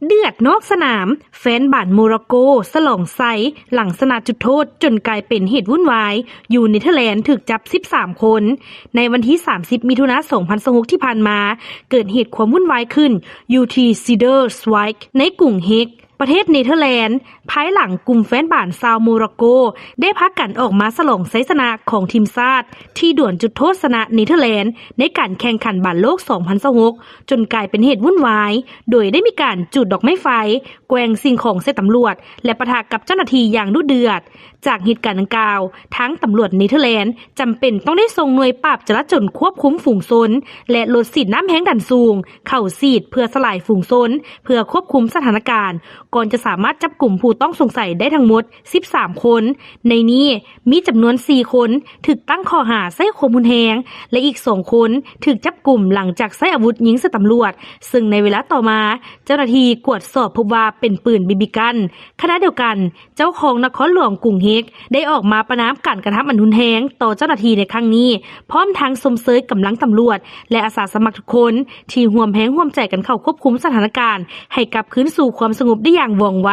ເດືອດນອກສະໜາມ, ແຟນບານໂມຣອກໂກສະຫຼອງໄຊຫຼັງຊະນະຈຸດໂທດ ຈົນກາຍເປັນເຫດວຸ້ນວາຍ ຢູ່ເນເທີແລນຖືກຈັບສິບສາມຄົນ. ໃນວັນທີສາມສິບ ມິຖຸນາ ສອງພັນຊາວຫົກ ທີ່ຜ່ານມາ, ເກີດເຫດຄວາມວຸ້ນວາຍຂຶ້ນຢູ່ທີ່ Cider Zwijg ໃນກຸງເຮກ ປະເທດເນເທີແລນ ພາຍຫຼັງກຸ່ມແຟນບານຊາວໂມຣອກໂກ ໄດ້ພາກັນອອກມາສະຫຼອງໄຊຊະນະຂອງທີມຊາດ ທີ່ດວນຈຸດໂທດຊະນະເນເທີແລນ ໃນການແຂ່ງຂັນບານໂລກ ສອງພັນຊາວຫົກ ຈົນກາຍເປັນເຫດວຸ້ນວາຍ ໂດຍໄດ້ມີການຈູດດອກໄມ້ໄຟ, ແກວ່ງສິ່ງຂອງໃສ່ຕຳຫຼວດ ແລະ ປະທະກັບເຈົ້າໜ້າທີ່ຢ່າງດຸເດືອດ. ຈາກເຫດການດັ່ງກ່າວ, ທາງຕຳຫຼວດເນເທີແລນ ຈຳເປັນຕ້ອງໄດ້ສົ່ງໜ່ວຍປາບຈະລາຈົນຄວບຄຸມຝູງຊົນ ແລະ ລົດສີດນ້ຳແຮງດັນສູງ ເຂົ້າສີດເພື່ອສະຫຼາຍຝູງຊົນ ເພື່ອຄວບຄຸມສະຖານະການ ກ່ອນຈະສາມາດຈັບກຸມຜູ້ຕ້ອງສົງໄສໄດ້ທັງໝົດສິບສາມຄົນ. ໃນນີ້ມີຈຳນວນສີ່ຄົນຖືກຕັ້ງຂໍ້ຫາໃຊ້ຄວາມຮຸນແຮງ ແລະ ອີກສອງຄົນຖືກຈັບກຸມຫຼັງຈາກໃຊ້ອາວຸດຍິງໃສ່ຕຳຫຼວດ, ເຊິ່ງໃນເວລາຕໍ່ມາ ເຈົ້າໜ້າທີ່ກວດສອບພົບວ່າເປັນປືນບີບີກັນ. ຂະນະດຽວກັນ, ເຈົ້າຄອງນະຄອນຫຼວງກຸງເຮກ ໄດ້ອອກມາປະນາມການກະທຳອັນຮຸນແຮງຕໍ່ເຈົ້າໜ້າທີ່ໃນຄັ້ງນີ້, ພ້ອມທັງຊົມເຊີຍກຳລັງຕຳຫຼວດ ແລະ ອາສາສະໝັກທຸກຄົນ ທີ່ຮ່ວມແຮງຮ່ວມໃຈກັນເຂົ້າຄວບຄຸມສະຖານະການ ໃຫ້ກັບຄືນສູ່ຄວາມສະຫງົບໄດ້ຢ່າງວ່ອງໄວ.